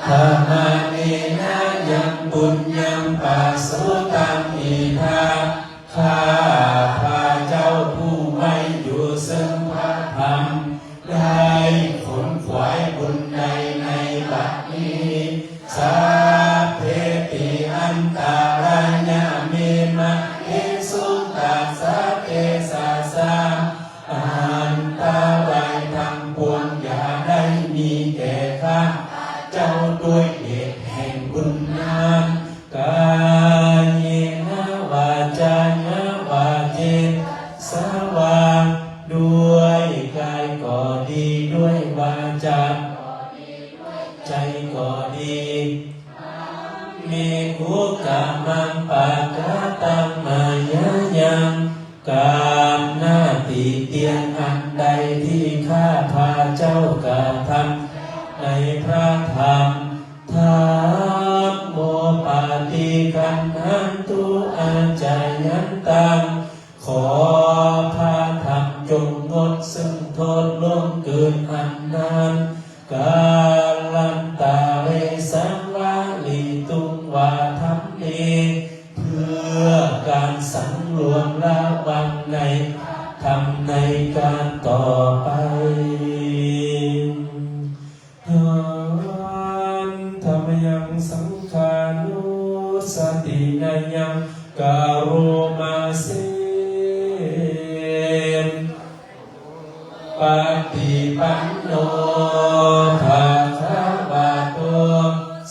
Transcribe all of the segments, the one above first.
ທຳມະເນນະ ຍັງ ປຸນຍັງ ປະສຸຕັງ ອິທາ ຂ້າພະເຈົ້າຜູ້ໄວ້ຢູ່ເຊິ່ງພະທຳ ໄດ້ຂົນຂວາຍບຸນໃດໃນບັດນີ້ ສັບເພ ຕິ ອັນຕະລາຍະ ເມ ມະເນ ສຸ ຕັດສະ ເຕ ສະ ສາ ອັນຕະລາຍທັງປວງຢ່າໄດ້ມີແກ່ຂ້າພະເຈົ້າດ້ວຍເດດແຫ່ງບຸນນັ້ນ ກາເຍນະ ວາຈາຍະ ວາເຈຕະ ສະ ວາ ດ້ວຍກາຍກໍດີ ດ້ວຍວາຈາ ໃຈກໍດີ ເມ ຄຸກະມັງ ປະກະຕັງ ມາຍາຍັງ ການໜ້າຕິຕຽນອັນໃດທີ່ຂ້າພະເຈົ້າກະທຳໃນພະທຳ ທຳໂມ ປະຕິຄັນຫັນຕຸ ອາຈາຍັນຕັງ ຂໍພະທຳຈົ່ງງົດເຊິ່ງໂທດລ່ວງເກີນອັນນັ້ນ ກາລັນຕະເຣ ສັງວາລິຕຸງ ວາທຳເມ ເພື່ອການສັງລວມລະວັງໃນທຳໃນການຕໍ່ໄປ ຫັນທຳມະຍັງ ສັງຄານຸສະຕິນະຍັງ ກະໂຣມາເສ ປະຕິປັນໂນ ພະຄະວະໂຕ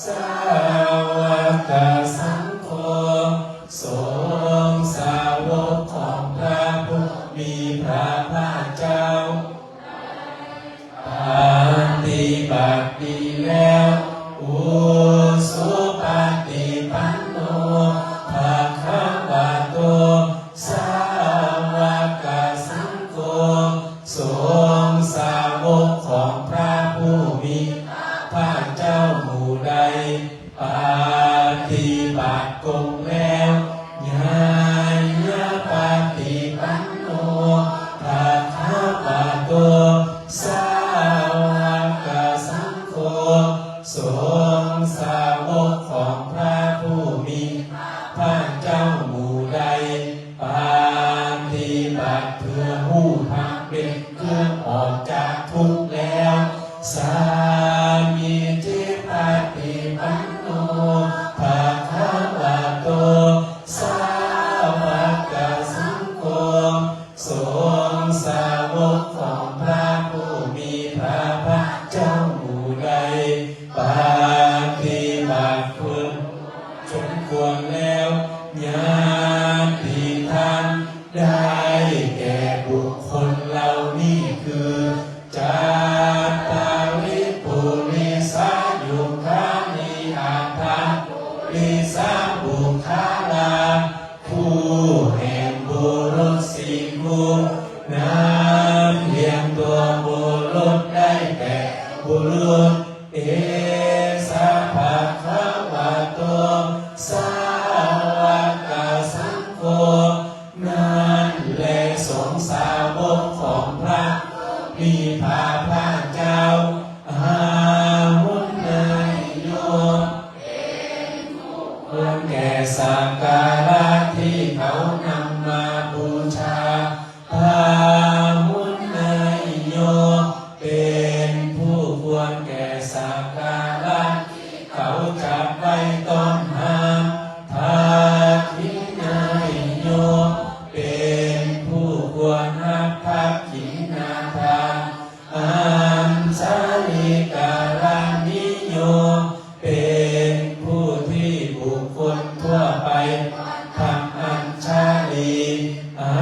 ສາວະກະສັງໂຄ ສົງສາວົກຂອງພະຜູ້ມີພະພາກເຈົ້າ ປະຕິບັດດີແລ້ວ ອຸຊຸປະຕິປັນໂນ ພະຄະວະໂຕ ສາວະກະສັງໂຄ ສົງສາວົກຂອງພະຜູ້ມີພະພາກເຈົ້າໝູ່ໃດ ປະຕິບັດກົງແລ້ວ ຍາຍະປະຕິປັນໂນ ພະຄະວະໂຕ ສາວະກະສັງໂຄ ສົງສາວົກຂອງພະຜູ້ມີພະພາກເຈົ້າໝູ່ໃດ ປະຕິບັດເພື່ອຮູ້ທາງເປັນເຄື່ອງອອກຈາກທຸກແລ້ວ ສາມີຈິ ປະຕິປັນໂນ ພະຄະວະໂຕ ສາວະກະສັງໂຄ ສົງສາວົກຂອງພະຜູ້ມີພະພາກເຈົ້າໝູ່ໃດ ປະຕິບັດເພື່ອສົມຄວນແລ້ວ ຍາຕິທານ ໄດ້ແກ່ບຸກຄົນເຫຼົ່ານີ້ຄື ຈັດຕາລິ ປຸລິສະ ຍຸຄານິ ອັດຖະ ປຸລິສະ ບຸກຄະລາ ຄູ່ແຫ່ງບຸລຸດ ສິ່ງຜູ້ນຳຮຽງຕົວບຸລຸດ ໄດ້ແກ່ບຸລຸດ ເອສະ ພະຄະວະໂຕ ສາວະກະສັງໂຄ ນັ້ນແລ ສົງສາວົກຂອງພະມີພະພາກເຈົ້າ ອາຫຸນນະໂຍ ຄວນແກ່ສັກກາລະທີ່ເຂົານຳມາບູຊາ ພາຫຸນນະໂຍ ເປັນຜູ້ຄວນແກ່ສັກກາລະທີ່ເຂົາຈັດໄວ້ຕ້ອນຮັບ ທັກຂິນາຍະໂຍ ເປັນຜູ້ຄວນຮັບທັກຂິນາທານ ອັນຊາລິກາລະນິໂຍ ເປັນຜູ້ທີ່ບຸກຄົນທົ່ວໄປທຳອັນຊາລີ ອະ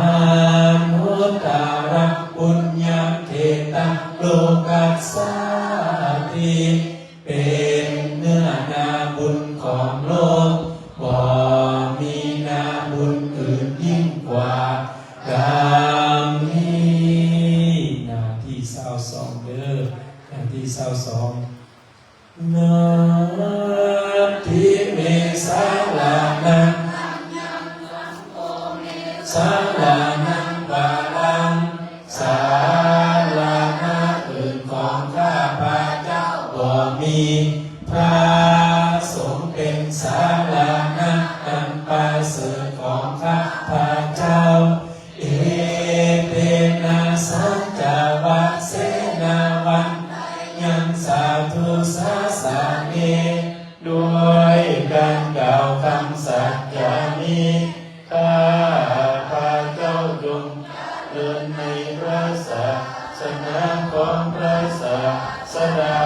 ນຸດຕະຣັງ ປຸນຍັງ ເຂຕັງ ໂລກັດສາຕິ ເປັນເນື້ອນາບຸນຂອງໂລກ ບໍ່ມີນາບຸນອື່ນຍິ່ງກວ່າ ດັ່ງນີ້ ໜ້າທີຊາວສອງເດີ້ ໜ້າທີຊາວສອງ ນາທິເມສາລານັງ ສາລານັງວາລັງ ສາລານະອື່ນຂອງຂ້າພະເຈົ້າບໍ່ມີ ພະ ສາລະນະອັນປະເສີດຂອງຂ້າພະເຈົ້າ ເອເຕນະສັດຈະວະເສນາ ວັນນະຍັງສາທຸສາສະເນ ດ້ວຍການກ່າວຄຳສັດຈານີ້ ຂ້າພະເຈົ້າຈົ່ງດຳເນີນໃນພະສາສະໜາຂອງພະສາສະດາ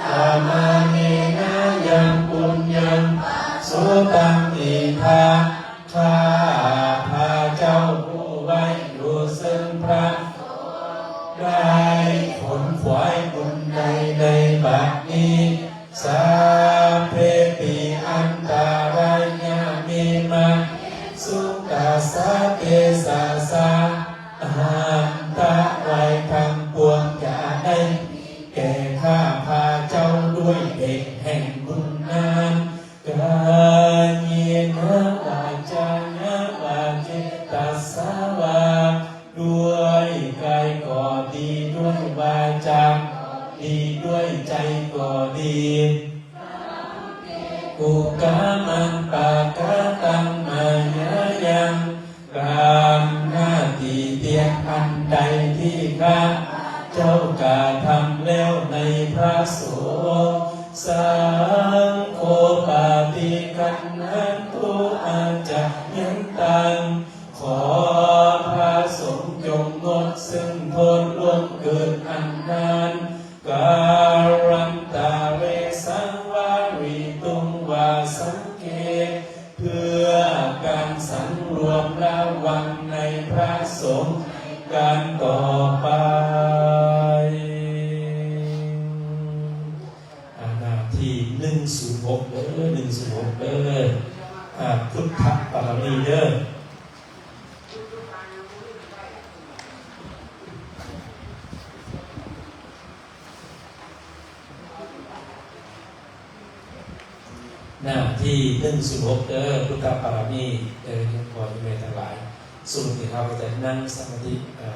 ທຳມະເນນະຍັງປຸນຍັງປະໂສຕັງ ເອທາ ຂ້າພະເຈົ້າຜູ້ໄວ້ຢູ່ເຊິ່ງພະ ໄດ້ຂົນຂວາຍບຸນໃດໃນບັດນີ້ ສັບເພປິອັນຕະລາຍະ ເມ ມະ ເຫ ສຸ ຕັດສະ ເຕ ສະ ສາ ອັນຕະລາຍທັງປວງຈະໄດ້ແກ່ຂ້າພະເຈົ້າດ້ວຍເດດແຫ່ງບຸນນັ້ນ ກາເຍນະ ວາຈາຍະວາ ເຈຕະສະວາ ດ້ວຍກາຍກໍດີ ດ້ວຍວາຈາກໍດີ ດ້ວຍໃຈກໍດີ ກຸກະມັງປະກະຕັງ ມາຍາຍັງ ການໜ້າທີ່ພຽງອັນໃດທີ່ຂ້າເຈົ້າກະທຳແລ້ວໃນພະສົງ ສັງໂຄ ປະຕິຄັນຫັນຕຸ ອາຈາຍັນຕັງ ຂໍພະສົງຈົ່ງງົດເຊິ່ງໂທດລ່ວງເກີນອັນນັ້ນ ກາລັນຕະເລ ສັງວາລິຕຸງ ວາສັງເຄ ເພື່ອການສັງລວມລະວັງໃນພະສົງ ການຕໍ່ໄປ ອາ ໜ້າທີ່ໜຶ່ງສູນຫົກເດີ ໜຶ່ງສູນຫົກເດີ ອາ ພຸດທະບາລະມີເດີ. ໜ້າທີ່ໜຶ່ງສູນຫົກເດີ ພຸດທະບາລະມີເດີ ພໍ່ແມ່ທັງຫຼາຍ ຊຸມທີ່ເຮົາຈະນັ່ງສະມາທິ ອາ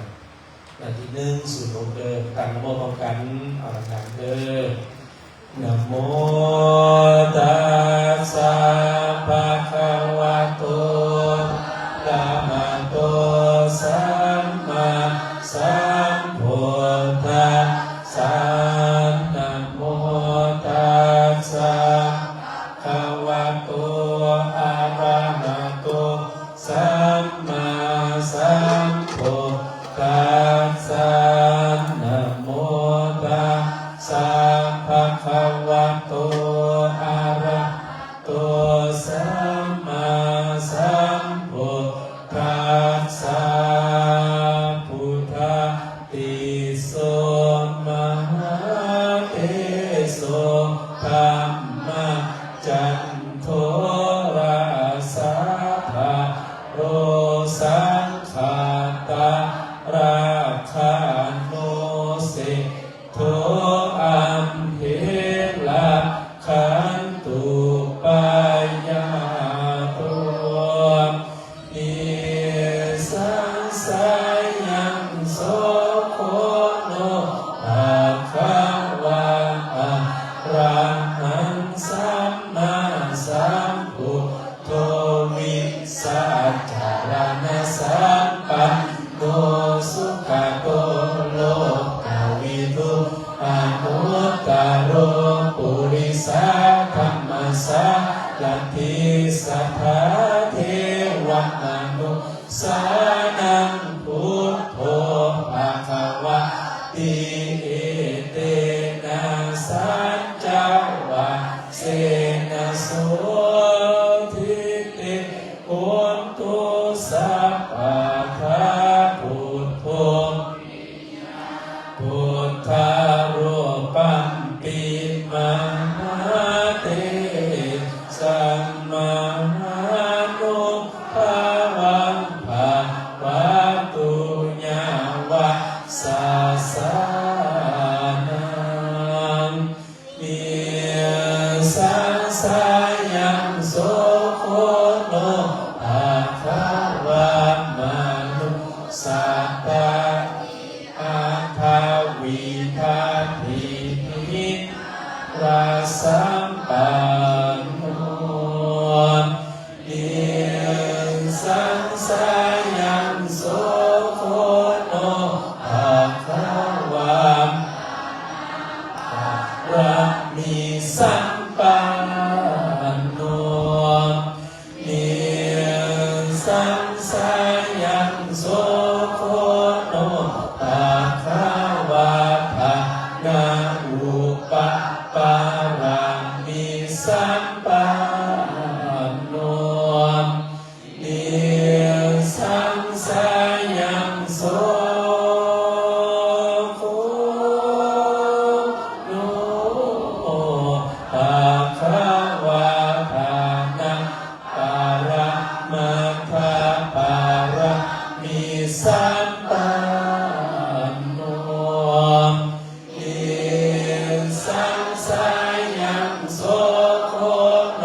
ໜ້າທີ່ໜຶ່ງສູນຫົກເດີ ຕັ້ງນະໂມພ້ອມກັນ ເອົານຳກັນເດີ ນະໂມ ຕັດສະ ພະຄະວະໂຕ ອະລະຫະໂຕ ສຳມາສຳພຸດທັດສະ ນະໂມ ຕັດສະ ພະຄະວະໂຕ ອະລະຫະໂຕ ສຳມາສຳພຸດທັດສະ ນະໂມ ຕັດສະ ພະຄະວະໂຕ ອະລະຫະໂຕ ສຳມາສຳພຸດທັດສະ ພຸດທະ ຕິໂສ ມະຫາເທໂສ ທຳມະຈັນໂທ ຣາຊາພາໂລ ສັງຄະຕະຣາຄາໂນ ເສດໂທ ອັມເພລະຄັນຕຸ ປະຍາໂຕ ນິສະສະຍັງ ໂສໂຄໂນ ພະຄະວາ ອະລະຫັງ ສຳມາສຳພຸດໂທ ວິຊາຈາລະນະສຳປັນໂນ ສຸກະໂຕ ໂລກະວິທູ ອະນຸດຕະໂລ ປຸລິສະທຳມະສາລະຖິ ສັດຖາເທວະມະນຸສສານັງ ພຸດໂທ ພະຄະວາຕິ ເອເຕນະ ສັດຈະວະເສນະ ໂສທິຕິ ໂຫນຕຸ ສັບປະທາ ພຸດໂທ ພຸດທະຮູປັມປິ ມະຫາເຕ ສັມມະຫານຸພາວັງ ພະວະຕຸ ຍາວະສະສານັງ ນິສະສາຍັງ ໂສໂຄໂນ ພະຄະວາ ມະນຸສສາຕະ ອັດຖະວິທາທິ ທິ ສຳປັນໂນ ນິສສັງສະຍັງ ໂສໂຄໂນ ພະຄະວາ ປາຣະມີສຳປັນໂນ ນິສສັງສະຍັງ ໂສໂຄໂນ ພະຄະວາ ທານະອຸປະປາຣະມີສຳປັນໂນ ນິສສັງສະຍັງ ໂສໂຄໂນ ພະຄະວາ ທານະ ປາຣະມັດຖະປາຣະມີສຳປັນໂນ ນິສສັງສະຍັງ ໂສໂຄໂນ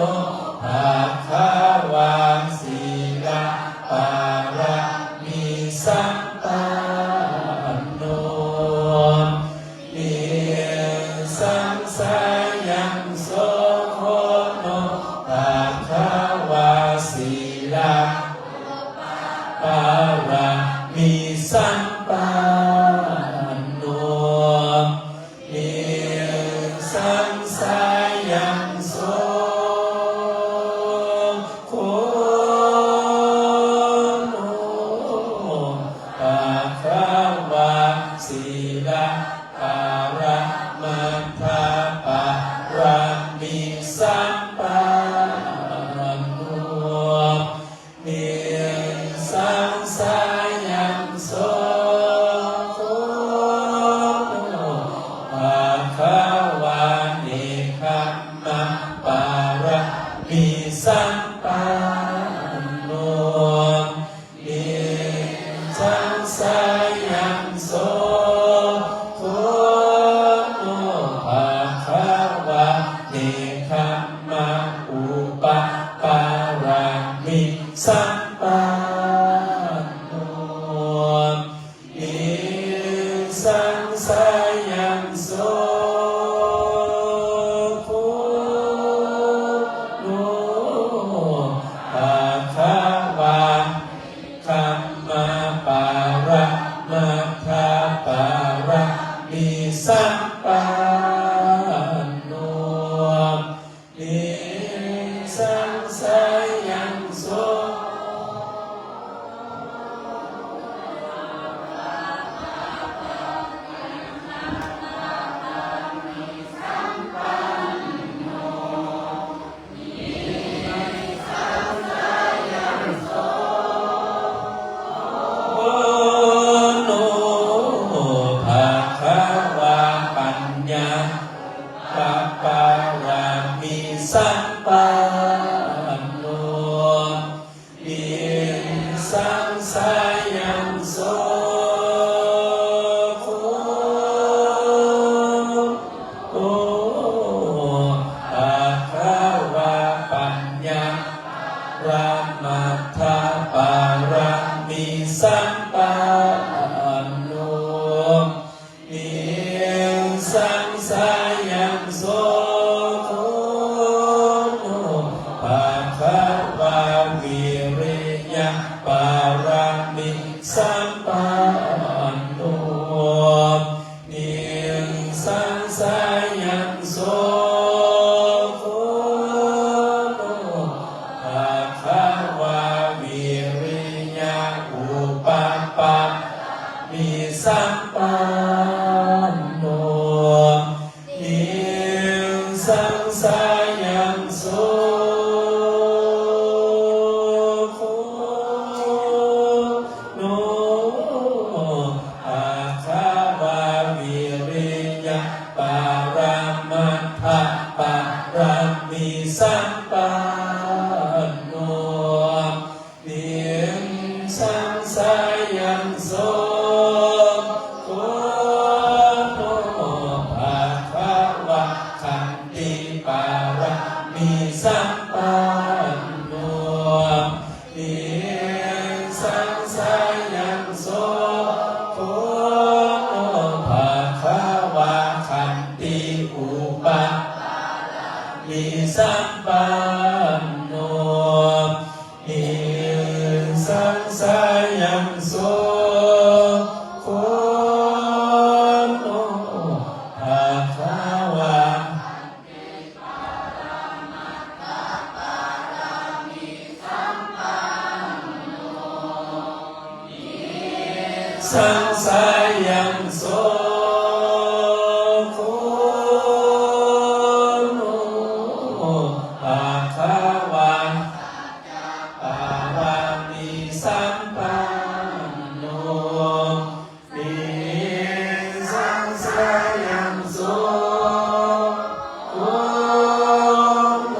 ພະຄະວາ ສີລະປາຣະມີສຳປັນໂນ ນິສສັງສະຍັງ ໂສໂຄໂນ ພະຄະວາ ສີລະປາຣະມີສຳປັນໂນ ນິສສັງສະຍັງ ໂສໂຄໂນ ພະຄະວາ ສີລະປາຣະມັດຖະປາຣະມີສຳປັນໂນ ນິສສັງສະຍັງ ໂສໂຄໂນ ພະຄະວາ ເນກຂະມະປາຣະມີສຳປັນໂນ ນິສສັງສະຍັງ ໂສໂຄໂນ ພະຄະວາ ເນກຂະມະອຸປະປາຣະມີສຳປັນໂນ ນິສສັງສະຍັງ ໂສໂຄໂນ ພະຄະວາ ຄະມະປາຣະມັດຖະປາຣະມີສຳປັນໂນ ນິສສັງສະຍັງ ໂສ ໂນ ພະຄະວາ ປັນຍາ ປະປາຣະມີສຳປັນໂນ ນິສສັງສະຍັງ ໂສໂຄ ໂອ ພະຄະວາ ປັນຍາ ປະມັດຖະປາຣະມີສຳປັນໂນ ນິສສັງສະຍັງ ໂສໂຄໂນ ພະຄະວາ ວິລິຍະປາຣະມີສຳປັນໂນ ນິສສັງສະຍັງ ໂສໂຄໂນ ພະຄະວາ ວິລິຍະອຸປະປາຣະມີສຳປັນໂນ ນິສສັງສະຍັງ ໂສໂຄໂນ ພະຄະວາ ວິລິຍະປະລະມັດຖະປະລະມີສຳປັນໂນ ນິສສັງສະຍັງ ໂສໂຄໂນ ພະຄະວາ ຂັນຕິປະລະມີສຳປັນໂນ ນິສສັງສະຍັງ ໂສໂຄໂນ ພະຄະວາ ຂັນຕິອຸປະ ສຳປັນໂນ ນິສສັງສະຍັງໂສ ໂຄໂນ ພະຄະວາ ສັງສະຍັງໂສ ໂຄໂນ ພະຄະວາ ປາລະມີສຳປັນໂນ ນິສສັງສະຍັງໂສ ໂຄໂນ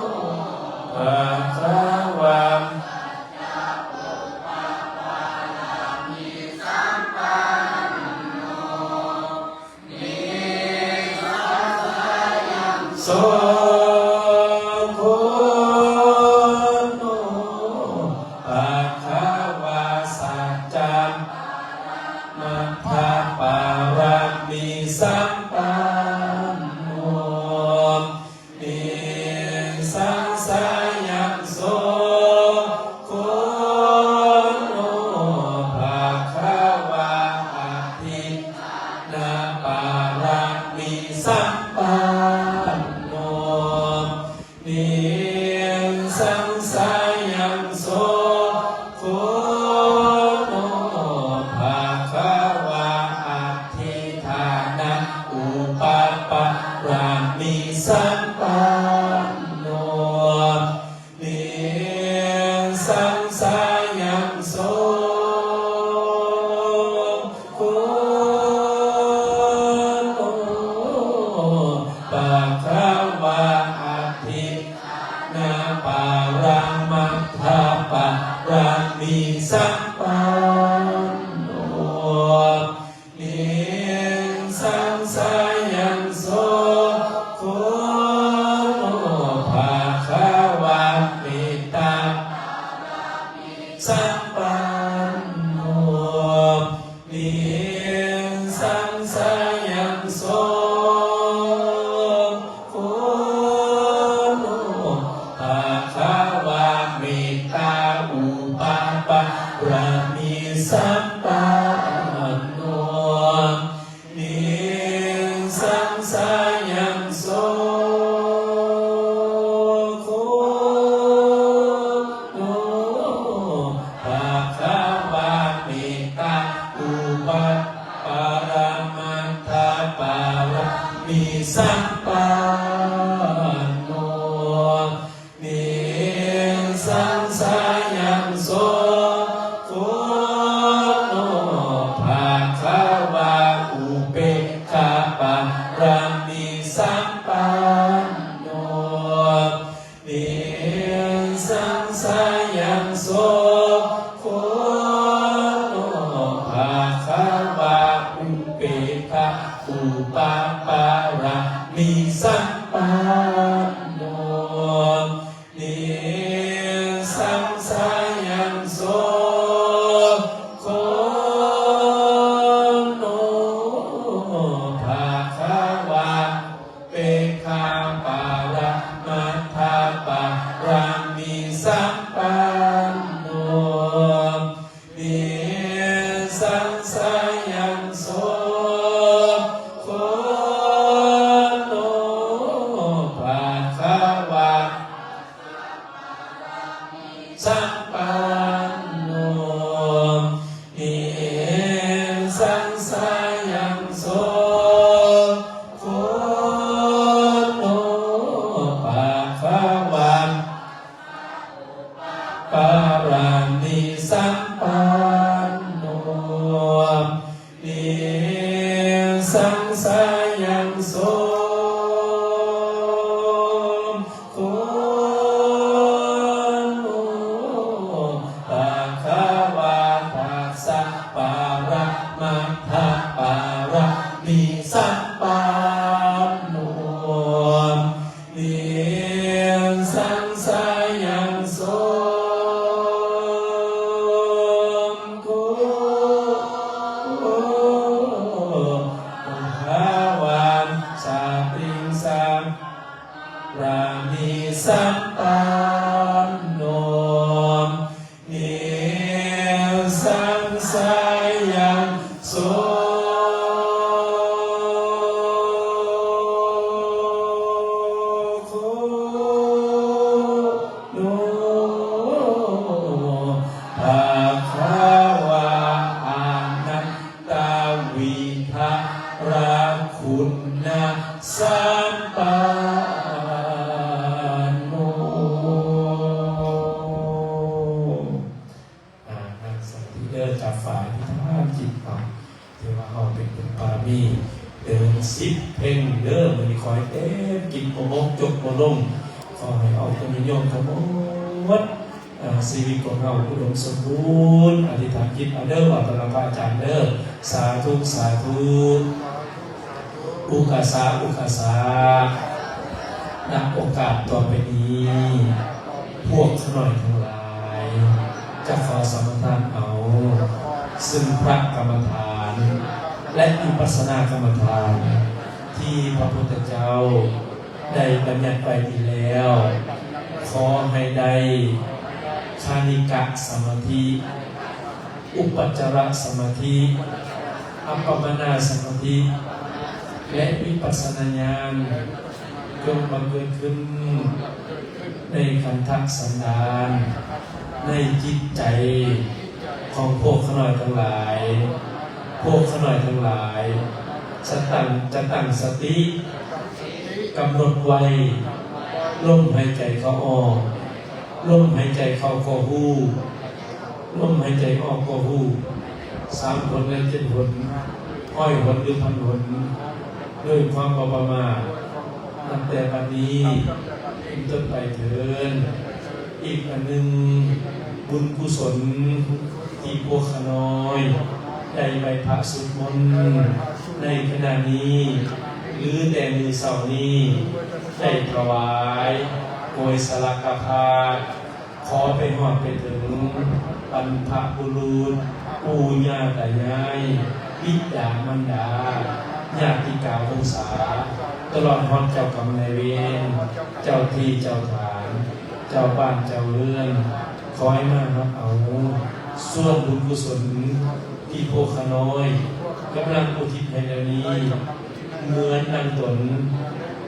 ພະຄະວາ ໂສ ໂຄໂນ ພະຄະວາ ສັດຈະ ມັດທະ ປາລະມີສຳປັນໂນ ນິສສັງສະຍັງໂສ ໂຄໂນ ພະຄະວາ ອະທິຖານະ ປາລະມີສຳປັນໂນ ນິສສັງສະຍັງໂສ ໂຄໂນ ພະຄະວາ ອະທິຖານະ ອຸປະປາລະມີສຳປັນໂນ ນິສສັງສະຍັງໂສ ໂຄໂນ ພະຄະວາ ອະທິຖານະ ປາລະມັດທະ ປາລະມີສຳປັນໂນ ນິສສັງສະຍັງໂສ ໂຄໂນ ພະຄະວາ ເມດຕາ ສຳປັນໂນ ນິສສັງສະຍັງໂສ ໂຄໂນ ພະຄະວາ ເມດຕາ ອຸປະປາລະມີສຳປັນໂນ ນິສສັງສະຍັງໂສ ໂຄໂນ ພະຄະວາ ເມດຕາ ອຸປະປາລະມັດທະ ປາລະມີສຳປັນໂນ ນິສສັງສະຍັງໂສ ໂຄໂນ ພະຄະວາ ອຸເປກຂາ ປາລະມີສຳປັນໂນ ນິສສັງສະຍັງໂສ ໂຄໂນ ພະຄະວາ ອຸເປກຂາ ອຸປະປາລະມີສຳປັນໂນ ນິສສັງສະຍັງໂສ ໂຄໂນ ພະຄະວາ ເປກຂາ ປາລະມັດທະ ປາລະມີສຳປັນໂນ ນິສສັງສະຍັງໂສ ໂຄໂນ ພະຄະວາ ສຳປັນໂນ ນິສສັງສະຍັງໂສ ໂຄໂນ ພະຄະວາ ປາລະມີສຳປັນໂນ ນິສສັງສະຍັງໂສ ໂຄໂນ ພະຄະວາ ທັດສະ ປາລະມັດທະ ປາລະມີສຳປັນໂນ ນິສສັງສະຍັງໂສ ໂຄ ພະຄະວາ ສະຕິງສະ ປາມີສຳປັນໂນ ນິສັງສາຍັງ ໂສໂຄໂນ ພະຄະວາ ອະນັດ ຕາວິທະລະຄຸນນະສຳປັນໂນ. ອາ ນັ່ງສະມາທິເດີ ຈັບຝາອະທິຖານຈິດເອົາ ຖືວ່າເຮົາເປັນບຸນບາລະມີເດີນສິບເພັງເດີ. ມື້ນີ້ຂໍໃຫ້ເຕັມກິນບໍ່ໝົດ ຈົກບໍ່ລົງ. ຂໍໃຫ້ເອົາບຸນຍາດໂຍມທັງໝົດ ອາ ຊີວິດຂອງເຮົາອຸດົມສົມບູນ. ອະທິຖານຈິດເອົາເດີ ເວົ້າຕໍ່ໜ້າພະອາຈານເດີ. ສາທຸ ສາທຸ ອຸກາສາ ອຸກາສາ. ນະໂອກາດຕໍ່ໄປນີ້ ພວກຂ້ານ້ອຍທັງຫຼາຍ ຈະຂໍສະມາທານເອົາ ຊຶ່ງພະກຳມະຖານ ແລະ ວິປັດສະນາກຳມະຖານ ທີ່ພະພຸດທະເຈົ້າ ໄດ້ບັນຍັດໄວ້ດີແລ້ວ, ຂໍໃຫ້ໄດ້ຄະນິກະສະມາທິ, ອຸປັດຈາລະສະມາທິ, ອັບປະມານາສະມາທິ ແລະ ວິປັດສະນາຍານ ຈົ່ງບັງເກີດຂຶ້ນ ໃນຄັນທະສັນດານ, ໃນຈິດໃຈຂອງພວກຂ້ານ້ອຍທັງຫຼາຍ. ພວກຂ້ານ້ອຍທັງຫຼາຍ ສະຕັ້ງ ຈະຕັ້ງສະຕິ ກຳນົດໄວ້ ລົມຫາຍໃຈເຂົ້າອອກ, ລົມຫາຍໃຈເຂົ້າກໍຮູ້, ລົມຫາຍໃຈອອກກໍຮູ້, ສາມຫົນ ແລະ ເຈັດຫົນ, ຮ້ອຍຫົນ ຫຼື ພັນຫົນ, ດ້ວຍຄວາມບໍ່ປະໝາດ. ນັບແຕ່ບັດນີ້ເປັນຕົ້ນໄປເທີ້ນ. ອີກອັນໜຶ່ງ, ບຸນກຸສົນທີ່ພວກຂ້ານ້ອຍໄດ້ໄຫວ້ພະສວດມົນໃນຂະນະນີ້ ຫຼື ແຕ່ມື້ເຊົ້ານີ້ ໄດ້ຖວາຍໂອຍສະລັກກະພາດ ຂໍໄປຮອດໄປເຖິງບັນພະບຸລຸດ, ປູ່ຍ່າຕາຍາຍ, ບິດາມານດາ, ຍາດຕິກາວົງສາ, ຕະຫຼອດຮອດເຈົ້າກຳນາຍເວນ, ເຈົ້າທີ່ເຈົ້າທານ, ເຈົ້າບ້ານເຈົ້າເຮືອນ, ຂໍໃຫ້ມາຮັບເອົາສ່ວນບຸນກຸສົນທີ່ພວກຂ້ານ້ອຍກຳລັງອຸທິດໃຫ້ແລ້ວນີ້ ເໝືອນດັ່ງຕົນ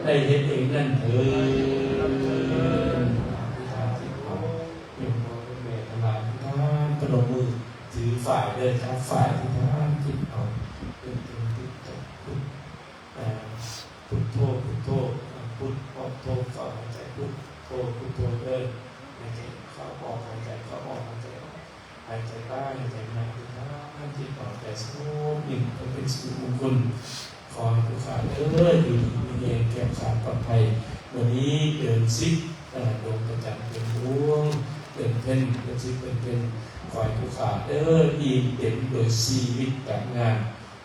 ໄດ້ເຮັດເອງນັ້ນເທີ້ນ. ໂຍມພໍ່ໂຍມແມ່ທັງຫຼາຍ ທຸກທ່ານ ປະນົມມື ຖືຝ້າຍເດີ ຈັບຝ້າຍ ອະທິຖານຈິດເອົາ ເປັນຕົ້ນຕິດຈັບພຸດ ເອີ ພຸດໂທ ພຸດໂທ ພຸດອອກໂທ ເຂົ້າຫາຍໃຈ ພຸດໂທ ພຸດໂທເດີ ຫາຍໃຈເຂົ້າອອກ ຫາຍໃຈເຂົ້າອອກ ຫາຍໃຈອອກ ຫາຍໃຈໄປ ຫາຍໃຈມາ ອະທິຖານຈິດເອົາໃຈສະຫງົບ ຍິ່ງເປັນສິລິມຸງຄຸນ. ຂໍໃຫ້ຜູ້ຂ້າເອີຍ ຢູ່ດີມີແຮງ ແຄ້ວຄາດປອດໄພ. ມື້ນີ້ເດືອນສິບ ເອີ ດວງພະຈັນເຕັມດວງ ເດືອນເພັນ ເດືອນສິບເປັນເພັນ ຂໍໃຫ້ຜູ້ຂ້າເອີຍ ອີ່ມເຕັມໂດຍຊີວິດການງານ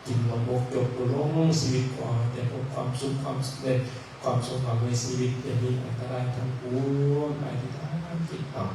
ກິນບໍ່ໝົດ ຈົກບໍ່ລົງ ຊີວິດຂໍໃຫ້ໄດ້ພົບຄວາມສຸກ ຄວາມສຳເລັດ ຄວາມສົມຫວັງໃນຊີວິດ ຢ່າມີອັນຕະລາຍທັງປວງ ອະທິຖານຈິດເອົາ.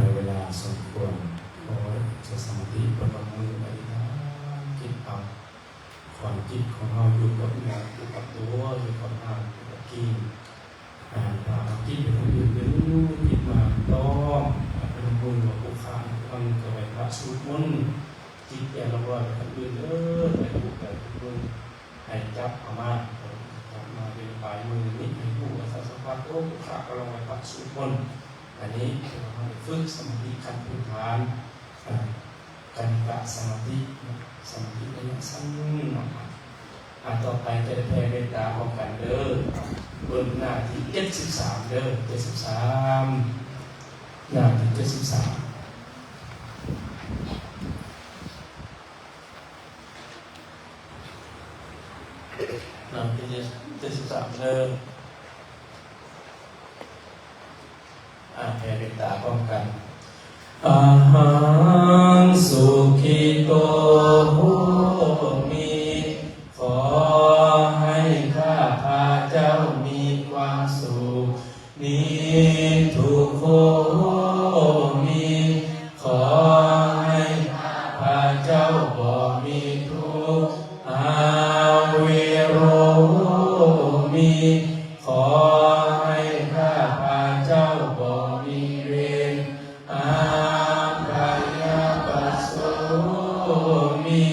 ໃນເວລາສົມຄວນ ຂໍໃຫ້ເຈົ້າສະມາທິ ປະນົມມື ອະທິຖານຈິດເອົາ ຂອງຈິດຂອງເຮົາຢູ່ກັບເນື້ອ ຢູ່ກັບຕົວ ຢູ່ກັບຮ່າງ ຢູ່ກັບກິ່ງ. ອາ ຖ້າເຮົາຈິດໄປທາງອື່ນ ດຶງຈິດມາຕ້ອງ ອາ ປະນົມມືວ່າ ຜູ້ຂ້າ ເຮົາກະໄຫວ້ພະ ສູດມົນ ຈິດຢ່າລອຍໄປທາງອື່ນເດີ ໄປຮູ້ໄປຮູ້ເບິ່ງ ໃຫ້ຈັບເອົາມາ ຈັບມາເປັນປາຍມື ນິດໃຫ້ຮູ້ວ່າ ສະພາບໂຕ ຜູ້ຂ້າກຳລັງໄຫວ້ພະ ສູດມົນ. ອັນນີ້ເຮົາໄດ້ຝຶກສະມາທິຂັ້ນພື້ນຖານ ອາ ຄະນິກະສະມາທິ ສະມາທິໄລຍະສັ້ນເນາະ. ອາ ຕໍ່ໄປຈະໄດ້ແຜ່ເມດຕາພ້ອມກັນເດີ. ເບິ່ງໜ້າທີເຈັດສິບສາມເດີ ເຈັດສິບສາມ ໜ້າທີເຈັດສິບສາມ ໜ້າທີເຈັດສິບສາມເດີ. ອ່າ ແຜ່ເມດຕາພ້ອມກັນ. Ahaṃ sukhito homi. ຂໍໃຫ້ຂ້າພະເຈົ້າມີຄວາມສຸກ. Niddukho homi. ຂໍໃຫ້ຂ້າພະເຈົ້າບໍ່ມີທຸກ. Avero homi. ຂໍໃຫ້ຂ້າພະເຈົ້າບໍ່ມີເວນ. Abyāpajjho homi.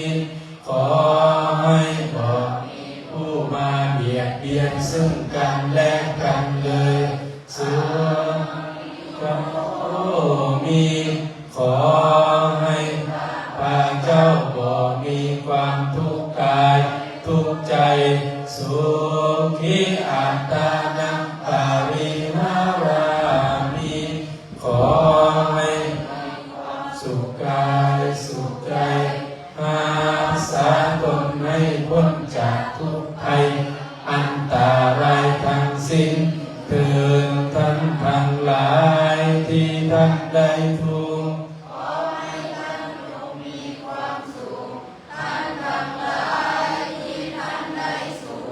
ຂໍໃຫ້ບໍ່ມີຜູ້ມາບຽດບຽນເຊິ່ງກັນແລະກັນເລີຍ. Sukhī homi. ຂໍໃຫ້ຂ້າພະເຈົ້າບໍ່ມີຄວາມທຸກກາຍທຸກໃຈ. Sukhī attānaṃ pariharāmi. ຂໍໃຫ້ມີຄວາມສຸກກາຍສຸກໃຈ ຮັກສາຕົນໃຫ້ພົ້ນຈາກທຸກໄພ ອັນຕະລາຍທັງສິ້ນ ເທີນທ່ານທັງຫຼາຍທີ່ທ່ານໄດ້ທຸກ. ຂໍໃຫ້ທ່ານຈົ່ງມີຄວາມສຸກ ທ່ານທັງຫຼາຍທີ່ທ່ານໄດ້ສຸກ.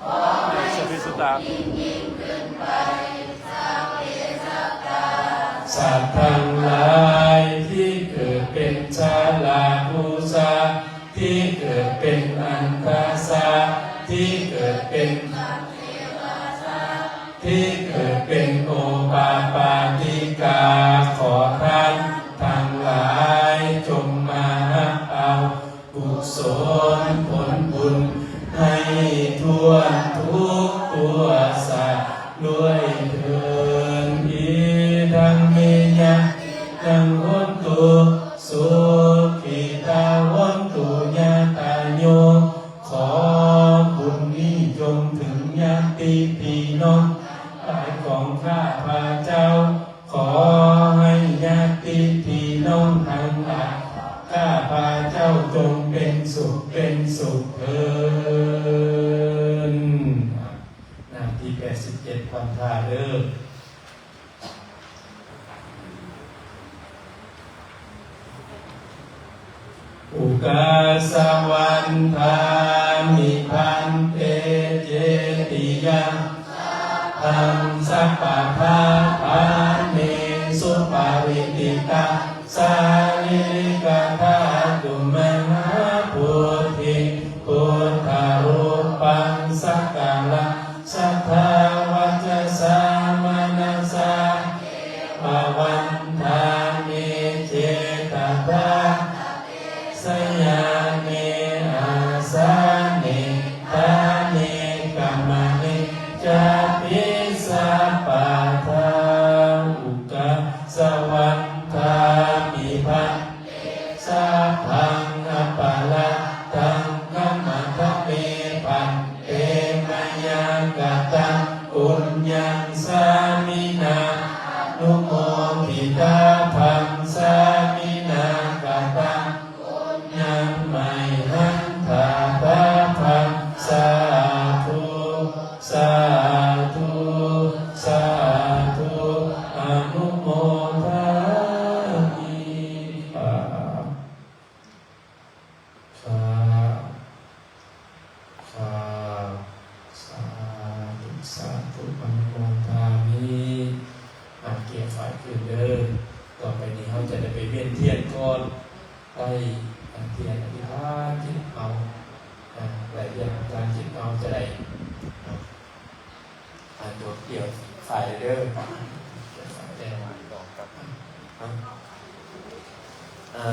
ຂໍໃຫ້ສຸກຍິ່ງໆຂຶ້ນໄປ. Sabbe sattā. ສັດທັງຫຼາຍທີ່ເກີດເປັນຊະລາຜູ້ຊາ ທີ່ເກີດເປັນອັນທະຊາ ທີ່ເກີດເປັນ ທີ່ເກີດເປັນໂອປາປາຕິກາ ຂໍທ່ານທັງຫຼາຍຈົ່ງມາຮັບເອົາ ກຸສົນຜົນບຸນໃຫ້ທົ່ວທຸກທົ່ວສາດ້ວຍເທີນ. Idaṃ me ñātīnaṃ hontu, sukhitā hontu ñātayo. ຂໍບຸນນີ້ຈົ່ງເຖິງຍາດຕິພີ່ນ້ອງ ຫຼາຍຂອງຂ້າພະເຈົ້າ. ຂໍໃຫ້ຍາດຕິພີ່ນ້ອງທັງຫຼາຍ ຂ້າພະເຈົ້າຈົ່ງເປັນສຸກເປັນສຸກເທີນ. ໜ້າທີແປດສິບເຈັດ ຄວັນທາເດີ. Ukāsa vandāmi bhante cetiyaṃ sabbaṃ sabbaṭṭhānesu parittaṃ sārīrikadhātu mahābodhiṃ buddharūpaṃ sakalaṃ sadā vacasā manasā ceva vandāmi cetasā. Sayane āsane ṭhāne gamane cāpi sabbadā. Ukāsa vandāmi bhante sabbaṃ aparādhaṃ khamatha me bhante mayā kataṃ puññaṃ sāminā anumoditabbaṃ sāminā kataṃ puññaṃ mayhaṃ dātabbaṃ. Sādhu sādhu sādhu anumodāmi. ສາທຸ ສາທຸ ອະນຸໂມທາມິ. ອາ ກຽມໄຟຂຶ້ນເດີ. ຕໍ່ໄປນີ້ເຮົາຈະໄດ້ໄປວຽນທຽນກ່ອນ. ໄດ້ ອາ ທຽນອະທິຖານຈິດເອົາ. ອາ ໄດ້ທຽນອະທິຖານຈິດເອົາຈະໄດ້ ອາ ອາ ຕົວກ່ຽວໄຟເດີ. ກ່ຽວໄຟແດ່. ອາ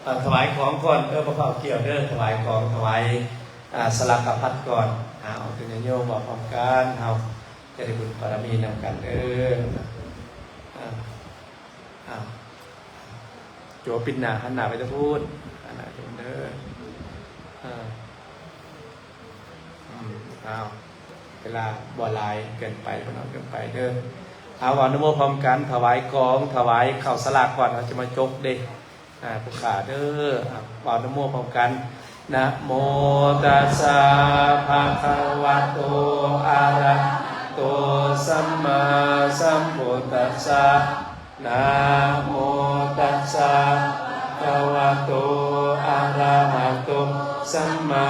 ອາ ຖວາຍຂອງກ່ອນເດີ. ບໍ່ເຝົ້າກ່ຽວເດີ. ຖວາຍຂອງ ຖວາຍ ອາ ສະຫຼາກະພັດກ່ອນ. ອາ ເອົາ ຍາດໂຍມເວົ້າພ້ອມກັນ. ເຮົາຈະໄດ້ບຸນບາລະມີນຳກັນເດີ. ອາ ອາ ໂຈປິດໜ້າ ຫັນໜ້າໄປທາງພຸ້ນ ຫັນໜ້າໄປເດີ. ເອີ ອືມ ເອົາ ເວລາບໍ່ຫຼາຍເກີນໄປ ບໍ່ໜ້ອຍເກີນໄປເດີ. ເອົາ ອະນຸໂມພຮ້ອມກັນ ຖວາຍຂອງ ຖວາຍເຂົ້າສະຫຼາກກ່ອນ ເຮົາຈະມາຈົກເດ້. ອາ ຜູ້ຂ້າເດີ. ເອົາ ອະນຸໂມພຮ້ອມກັນ. Namo tassa bhagavato arahato sammāsambuddhassa. สะ นะโมตัสสะ ภะคะวะโต อะระหะโต สัมมา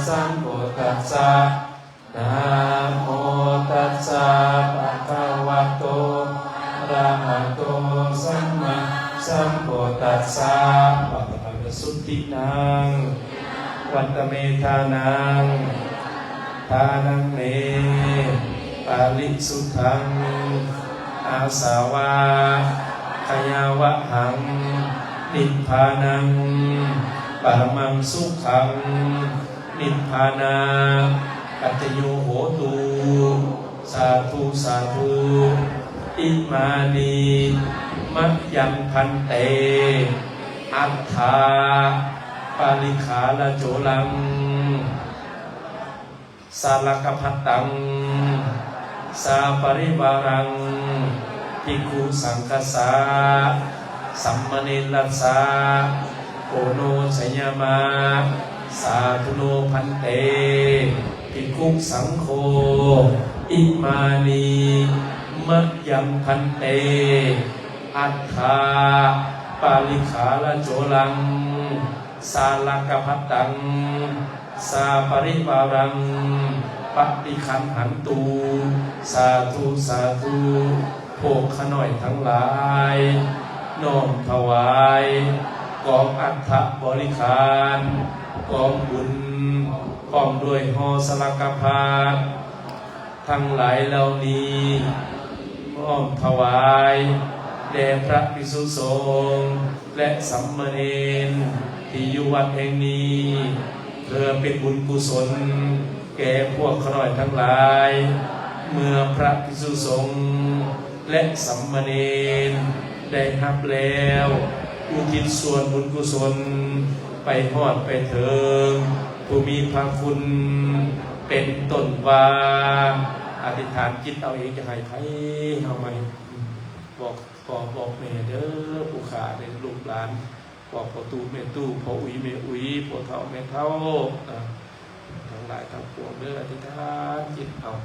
สัมพุทธัสสะ นะโมตัสสะ ภะคะวะโต อะระหะโต สัมมาสัมพุทธัสสะ สุตินัง วัตเมทานัง ทานังเม ปาริสุทธัง อาสาวะขยาวะหัง นิพพานัง ปรมังสุขัง นิพพานาปัจจโยโหตุ สาธุ สาธุ อิมานิ มะยัง ภันเต อัฏฐา ปาริขาระโจลัง สาลากะภัตตัง สาปริวารัง ภิกขุสังฆัสสะ สัมมะเนรัสสะ โอโนชยามะ สาธุโน ภันเต ภิกขุสังโฆ อิมานิ มะยัง ภันเต อัฏฐา ปาริขาระโจลัง สาลากะภัตตัง สาปริวารัง ปะติคันหันตุ สาธุ สาธุ ພວກຂ້ານ້ອຍທັງຫຼາຍ ນ້ອມຖວາຍ ກອງອັດຖະບໍລິຂານ ກອງບຸນ ພ້ອມດ້ວຍຫໍ່ສາລາກະພັດ ທັງຫຼາຍເຫຼົ່ານີ້ ນ້ອມຖວາຍແດ່ພະພິກສຸສົງ ແລະ ສາມະເນນ ທີ່ຢູ່ວັດແຫ່ງນີ້ ເພື່ອເປັນບຸນກຸສົນແກ່ພວກຂ້ານ້ອຍທັງຫຼາຍ ເມື່ອພະພິກສຸສົງ ແລະ ສາມະເນນ ໄດ້ຮັບແລ້ວ ອຸທິດສ່ວນບຸນກຸສົນ ໄປຮອດໄປເຖິງຜູ້ມີພະຄຸນ ເປັນຕົ້ນວ່າ ອະທິຖານຈິດເອົາເອງ ຈະໃຫ້ໃຜເຮົາມາເຮັດ ບອກພໍ່ບອກແມ່ເດີ ຜູ້ຂ້າເດີ ລູກຫຼານ ບອກພໍ່ຕູ້ແມ່ຕູ້ ພໍ່ອຸຍແມ່ອຸຍ ພໍ່ເຖົ້າແມ່ເຖົ້າ ອາ ທັງຫຼາຍທັງປວງເດີ ອະທິຖານຈິດເອົາ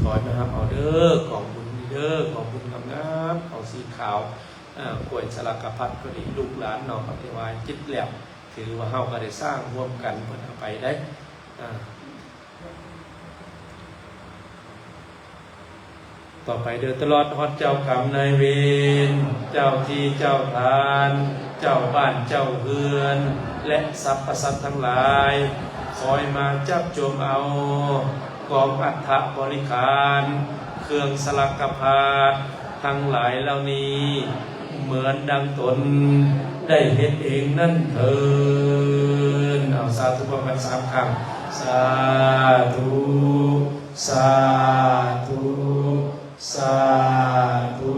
ຂໍໃຫ້ມາຮັບເອົາເດີ ກອງບຸນນີ້ເດີ ກອງບຸນງາມໆ ເອົາສີຂາວ ອາ ກວຍສາລາກະພັດ ກໍດີ ລູກຫຼານເນາະ ເຮົາໄດ້ຖວາຍຈິດແລ້ວ ຖືວ່າເຮົາກໍໄດ້ສ້າງຮ່ວມກັນ ເພິ່ນເອົາໄປໄດ້ ອາ ຕໍ່ໄປເດີ ຕະຫຼອດຮອດເຈົ້າກຳນາຍເວນ ເຈົ້າທີ່ເຈົ້າທານ ເຈົ້າບ້ານເຈົ້າເຮືອນ ແລະ ສັບພະສັດທັງຫຼາຍ ຄອຍມາຈັບໂຈມເອົາ ກອງອັດຖະບໍລິຂານ ເຄື່ອງສາລາກະພັດທັງຫຼາຍເຫຼົ່ານີ້ ເໝືອນດັ່ງຕົນໄດ້ເຮັດເອງນັ້ນເທີ້ນ. ເອົາ ສາທຸພ້ອມກັນສາມຄັ້ງ. ສາທຸ ສາທຸ ສາທຸ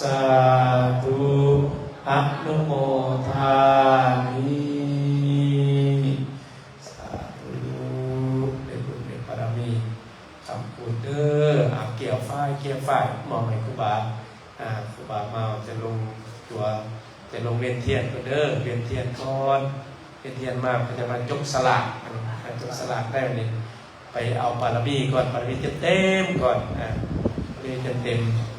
ສາທຸ ອະນຸໂມທາມິ. ສາທຸ ໄດ້ບຸນໄດ້ບາລະມີ ຄຳພູດເດີ. ອາ ແກ້ວຝ້າຍ ແກ້ວຝ້າຍ ມອບໃຫ້ຄູບາ. ອາ ຄູບາມາຈະລົງຕົວ ຈະລົງວຽນທຽນກ່ອນເດີ ວຽນທຽນກ່ອນ ວຽນທຽນມາກໍຈະມາຈົກສະຫຼາກ ມາຈົກສະຫຼາກໄດ້ນີ້ ໄປເອົາບາລະມີກ່ອນ ບາລະມີເຕັມໆກ່ອນ ອາ ບາລະມີເຕັມໆ.